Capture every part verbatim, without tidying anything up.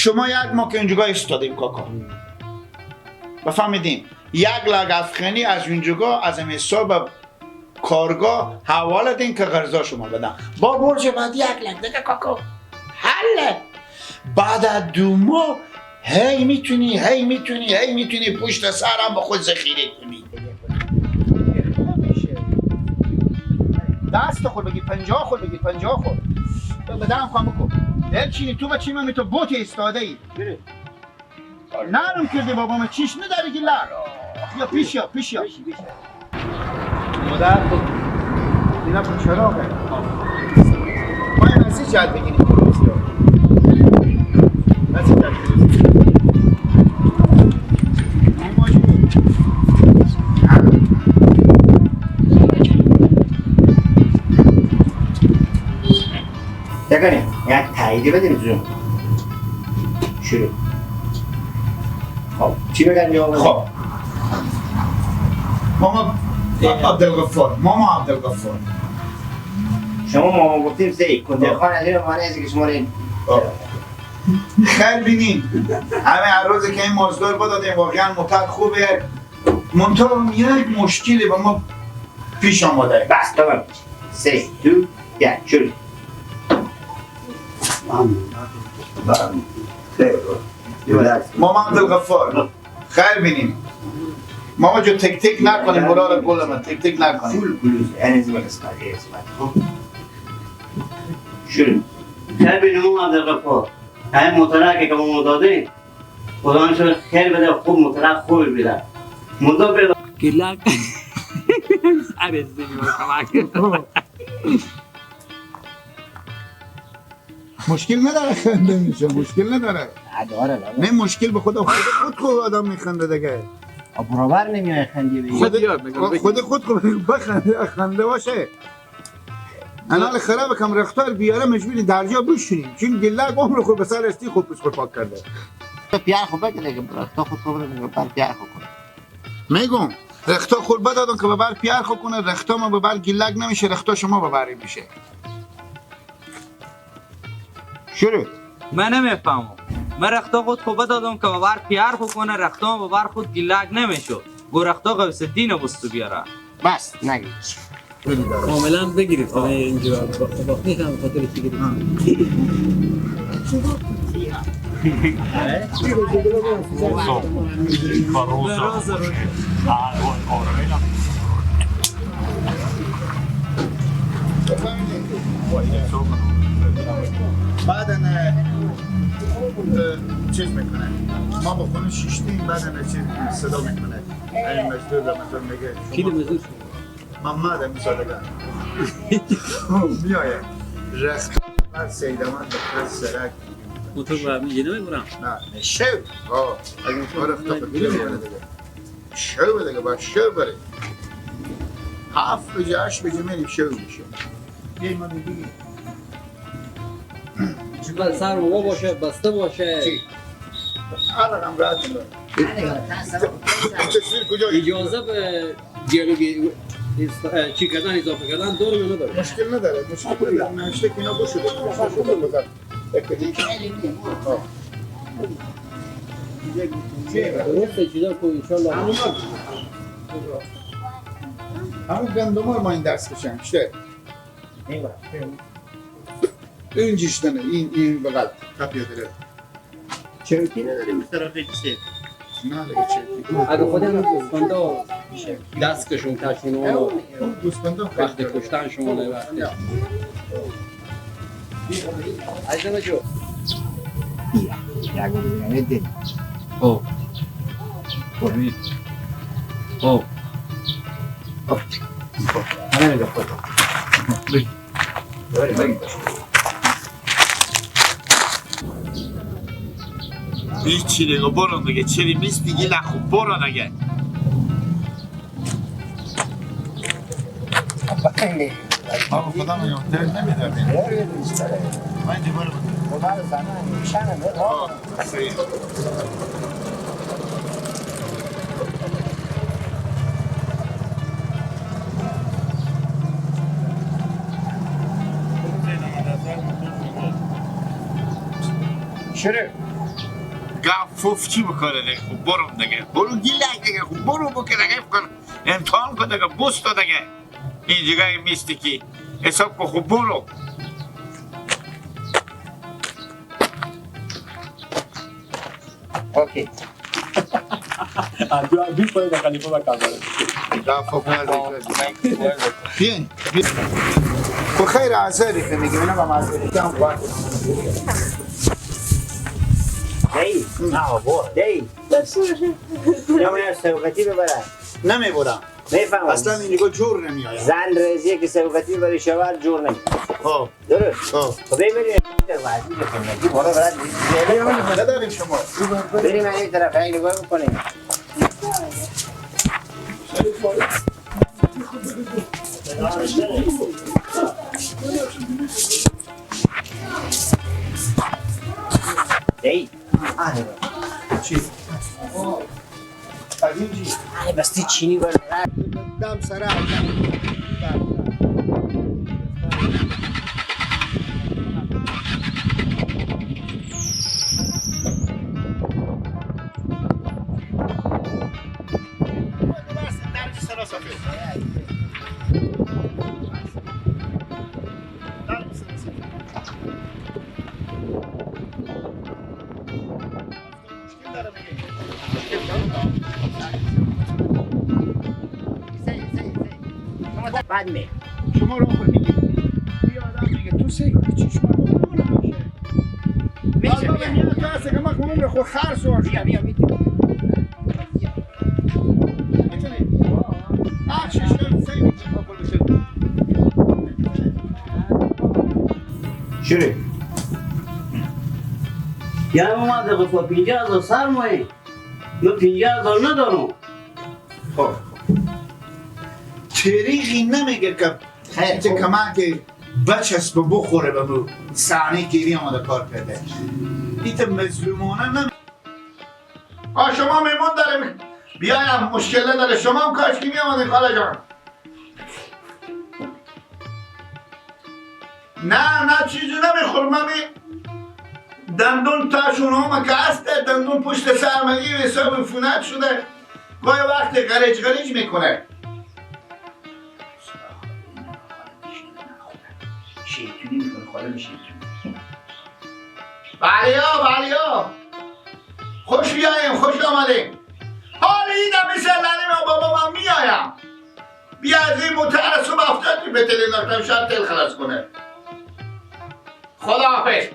شما یک ما که اونجوگاه ایستادیم کاکا. بفهمیدیم. یک لک افغانی از اونجوگاه، از همین حساب کارگاه حواله دین که قرضا شما بدن. با برج بعدی یک لک دیگه کاکا. حله. بعد از دو ماه هی می‌تونی، هی می‌تونی، هی می‌تونی پشت سرم به خود ذخیره کنی. دست خود بگیر، پنجاه خود بگیر، پنجاه خود. تو بدن کام بکن. دل چینی تو به چی من تو بوت ایستاده ای. نرم کردی بابا، من چیش نداری که لا. یا پیش یا، پیش یا. مادر خود. اینا پر چراغه. ما این از این جهت بگیریم که روزی ها. از این جهت بگیریم. اما جو. نکنه، یک تاییدی بدیم زوم. شروع. خب، چی بگم یا خب. ماما عبدالغفار، ماما عبدالغفار. شما ماما گفتیم سه، کنده خان علی رو معنی ازی که شما رو این خب. خیر بینیم. همه هر روزی که این مزدور بدادیم، واقعاً موتر خوبه. منتها یک مشکلی به ما پیش آمده. بس، تمام. سه، دو، یک، شروع. ماما عبدالغفار، خیر بینیم. ماما جو، تک تک نکنیم، برار گل من، تک تک نکنیم. فول گلوز، انرژی و قسمت، قسمت. خب. شروع. خیر بینیم ماما عبدالغفار. این موتره که ما دادیم، خدا انشالله خیر بده، خوب موتره خوب بده. موتور بده. گیلک. سر زیری و کمک. مشکل نداره، خنده می‌شه، مشکل نداره. نه، داره، داره. نه، مشکل به خدا خود، خود خود آدم می‌خنده دیگه. آ، برابر نمی‌آیه خنده به خود، خود یاد نگاه بگیر. خود، خود خود بخنده، خنده باشه. انال خراب کم رختار بیاره مجبوری درجا بشونیم، چون گلک عمر خود به سر استی خود پس خود پاک کرده. پیار خود بگه دیگه، رختا خود خود بگه، بر پیار خود کنه. می‌گم، رختا خود بدادم که به بر پیار خود کنه، رختا ما به بر گلک نمیشه، رختا شما به بر می‌شه. شروع. من نمی‌فهمم. من رختا خود خود بدادم که به بر پیار خود کنه، رختا ما به بر خود گلک نمیشه. گو رختا غوث الدین بستو بیاره. بس، نگید. کاملاً بگیرید، خب. اینجا با، با این هم خاطر چی گرفت؟ ها. روزا. روزا. روزا. آه، آره، آره. بعد، اه، اه، چیز می‌کنه. ما با خونه شیشتیم، بعد، اه، چیز صدا می‌کنه. این مزدور رمضان میگه، کی شما مزدور؟ محمد مساعدگان. می‌آید. رخت بر سیدمان به خط سرک. موتور به همین جنوی برم. نه، نه، شو. آه. اگه موتور آره، به خط همین جنوی دیگه. شو دیگه، با شو بره. هفت بجه، هشت بجه می‌ریم، شو می‌شه. یه من دیگه. چون سر هوا باشه، بسته باشه. چی؟ هر رقم راحت داره. تصویر کجا؟ اجازه به دیالوگ ایست-، اه، چی کردن، اضافه کردن داره یا نداره؟ مشکل نداره، مشکل نداره. نوشته که اینا بشده. درسته، چیزا کو انشالله. همون گندم ها ما این دست کشم، ایشته. این بر. این جیشتنه، این، این بغل، تپیه داره. چرکی نداریم، به طرف چه؟ نه، دیگه چرکی. اگه خودم گوسفندا دست کشون کشون اونو گوسفندا وقت کشتن شما نه وقتی. عزیز جو. یا، یا، یا، دل. او. او. او. او. همه می‌گم خودم. هیچی دیگه، برو دیگه، چری نیست دیگه، لخو، برو دیگه. بابا، خدا من یاد دل نمی‌دم. من اینجا برو. آه. شروع. گپ فوف چی بکنه دیگه؟ خب برو دیگه. برو گیلک دیگه. خب برو بکن دیگه. بکن. امتحان کن دیگه. بوست دیگه. این جگه میستی کی حساب کن. خب برو. اوکی. آ، دو، دو پای با خلیفه با کامل. دا فوق العاده. بین، بین. خو خیر، حاضر که میگه، اینا با معذرت هم باید. دی. نه، بابا. دی. یا من سوقتی ببره. نمیبرم. می‌فهمم. اصلاً اینجا جور نمی‌آید. زن رزیه که سوقتی ببره شوهر جور نمی‌آید. خب. درست. خب. خب، بریم، بریم. بریم. بریم، بریم. نداریم شما. بریم، این طرف، این نگاه بکنیم. ای. آره. چی؟ آره، بس تی چینی بر دم سرا. بعد می. شما رو خود میگید. یه آدم میگه تو سه کوی چشم رو برو باشه. می‌شه، بابا، بیا. میگه تو هسته که ما خونه خود خرس رو بیا، بیا، می‌تونی. شیرین. یعنی ما ده گفت پنجاه هزار سرمایه، من پنجاه هزار ندارم. خب. طریقی نمیگه که خیر، چه خب. کمک بچسبه بخوره به مو صحنه گیری آمده کار کرده. ایت مظلومانه نمی- آ، شما میمون داریم، بیایم، مشکل نداره. شما هم کاش که می‌آمدین، خاله جان. نه، نه، چیزی نمیخورم. من می دندون تاشون هم که هست، دندون پشت سر من این حساب فونت شده. گاهی وقت غریج غریج می‌کنه. شیطونی می‌کنه، خانم شیطون. بلیا، بلیا. خوش بیایم، خوش آمدیم. حال این دمی سلنی ما بابا من می‌آیم. بیا از این موتر صبح هفتاد روپیه تل انداختم، شاید تل خلاص کنه. خدا حافظ.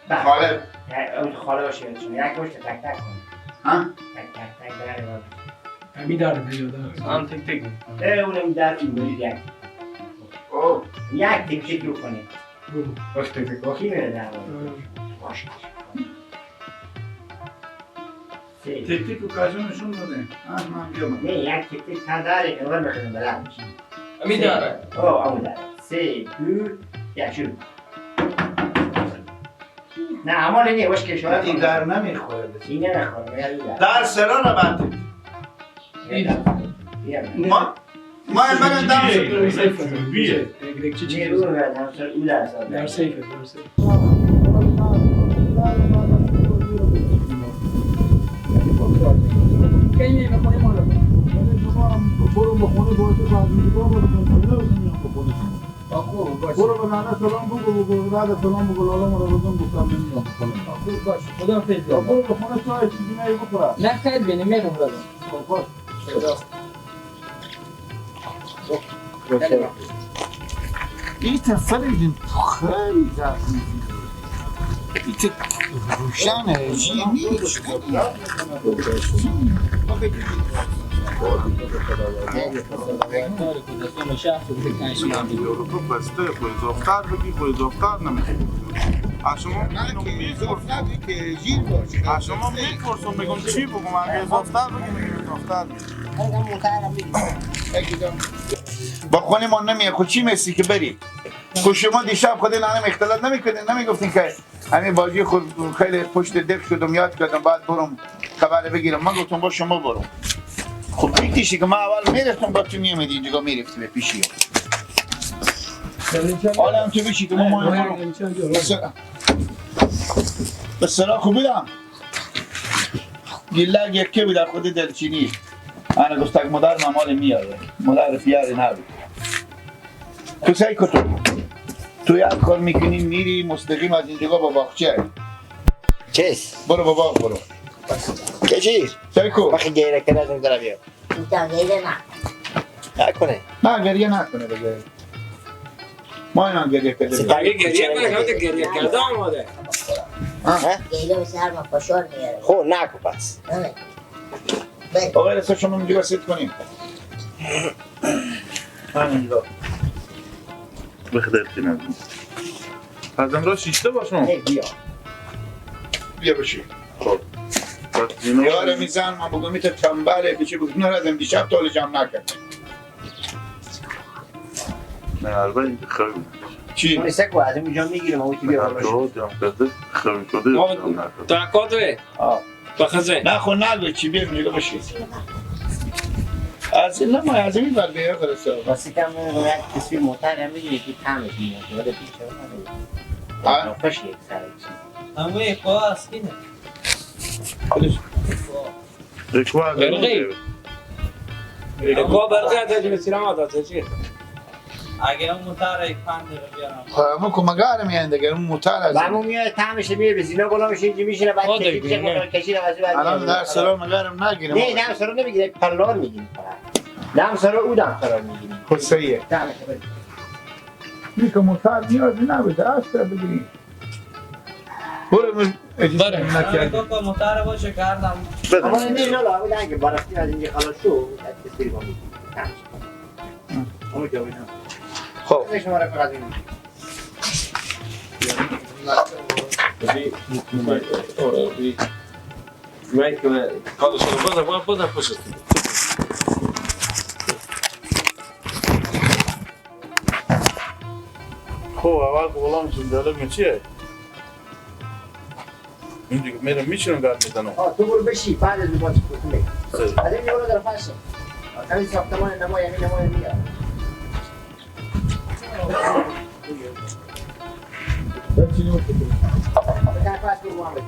بله. خاله. یعنی اون خاله باشه، یعنی چون یک باشه تک تک کنه. ها؟ تک تک تک در رو. همی در پیدا داره. هم تک تک. اه، اونم در این بری یک. او. یک تک تک رو کنه. باش تک تک باش. کی میره در رو؟ آه. باش. سه. تک تک و کاجو نشون داده. آه، من بیام. نه، یک تک تک تا داره که من بخونم بلند می‌شم. امی سه. داره. آه، امی داره. سه، دو، یک، شروع. نه، اما نه، نه، باش که شما این در نمیخوره. این نمیخوره، نه، این در. در سرا نباته. این در. بیا. ما ما برن دم شد. بیه. گرگچی چی؟ نیرو رو برن، همسر او درس آورد. در سیفه، در سیفه. برو به ننه سلام بگو، بگو، داده سلام بگو، لالا مرا بزن گفتم نمیام. خب، باش. خدا حافظ. برو به خونه چای چیزی نهی بخوره. نه خیر بینیم، میرم برادر. خب، باش. ایتأ فریدین تو خیلی زحمت می‌کشی. ایتأ روشن جی نیست. اروپا بسته، خو اضافتر بگی، خو اضافتر نمی‌شه. از شما می‌پرسم، از شما می‌پرسم، می‌گم چی بگم؟ اگه اضافتر بگی، می‌گی اضافتر. با خونی ما نمیه، خود چی میسی که بری؟ خود شما دیشب خود این همه اختلاط نمی‌کردین، نمی‌گفتین که همین بازی خود خیلی پشت دق شدم، یاد کردم، باید برم خبر بگیرم. من گفتم با شما برم. خب پیتیشی که من اول می‌رفتم، با تو می‌آمدی اینجا می‌رفتی به پیشی. حالا هم تو بشی که ما ما مثلا به سرا خو بدم. گیلک یکه بود، خود دلچینی. انا گفتک مادر ممال میاره. مادر پیاری نبود. تو سعی کن تو. تو یک کار می‌کنی، میری مستقیم از اینجا با باغچه. چیز؟ برو با باغ برو. کشی؟ سعی کن. بخی گیره کنه از این طرف بیا. اینجا گریه نکنه. نکنه. نه، گریه نکنه دیگه. ما اینا گریه کرده بودیم. اگه گریه کنه، گریه کرده آماده. ها؟ ها؟ گریه به سر ما فشار میاره. خب، نکو پس. آره. بریم. آقای رسا، شما اینجا وسیعت کنیم. همینجا. بخدر کنم. از امرا شیشته باشم. ای بیا. بیا بشی. خب. پس اینا یار میزن، من بگم تو تنبله، بچه بگم نه، از دیشب تا حالا جمع نکرد. نه، البته این خیلی. چی؟ اون سکو از اینجا می‌گیرم، اون که بیا نه، باشه. تو جمع کرده، خیلی شده، ما جمع نکرده. تاکات ره. آه. بخزه. نه، خو نگو، چی بیم، نگاه باشی. از این نمای، از این بر بیا، خلاص. واسه کم می‌گم، یک تصویر محترم می‌گیری که طعمش میاد. ولی پیچه ها؟ نقش یک سر چی؟ همه یک پا است که نه؟ خودش. یک پا برقی. یک پا برقی از این سینما داد، چی؟ اگه اون موتر یک پنج دقیقه بیارم. خب، همون که مگه رو میان دیگه، اون موتر از و همون میاد طعمش میره به زینا، بالا میشه، اینجا میشینه، بعد آه، کشید، دیگه، میشه، نه. کشید، از بعد الان میاد. در سرا مگه رو نگیرم. نه، در سرا نمیگیره، پلار میگیره فقط. در سرا او دم قرار میگیره. خب، صحیحه. دمش بده. می‌گم موتر نیازی نبوده، اصلا بگیریم. برو من اجازه بره. نکردم. آره، تو موتر باشه کردم. بده. اما این نه، نه، نه، که برفتی از اینجا خلاص شو، از کسی رو می‌گیری. اونو جا بزن. خب. این شما را فقط این. من که کارش رو بزن، باید بزن پشت. خب، اول غلام شد، داره می‌چیه؟ این دیگه می‌رم می‌شینم گپ می‌زنم. آه، تو برو بشی، بعد از باز کتونه. صحیح. از این یورو در پس. از این ساختمان نمای، همین نمای میاد. در پس برو محمد.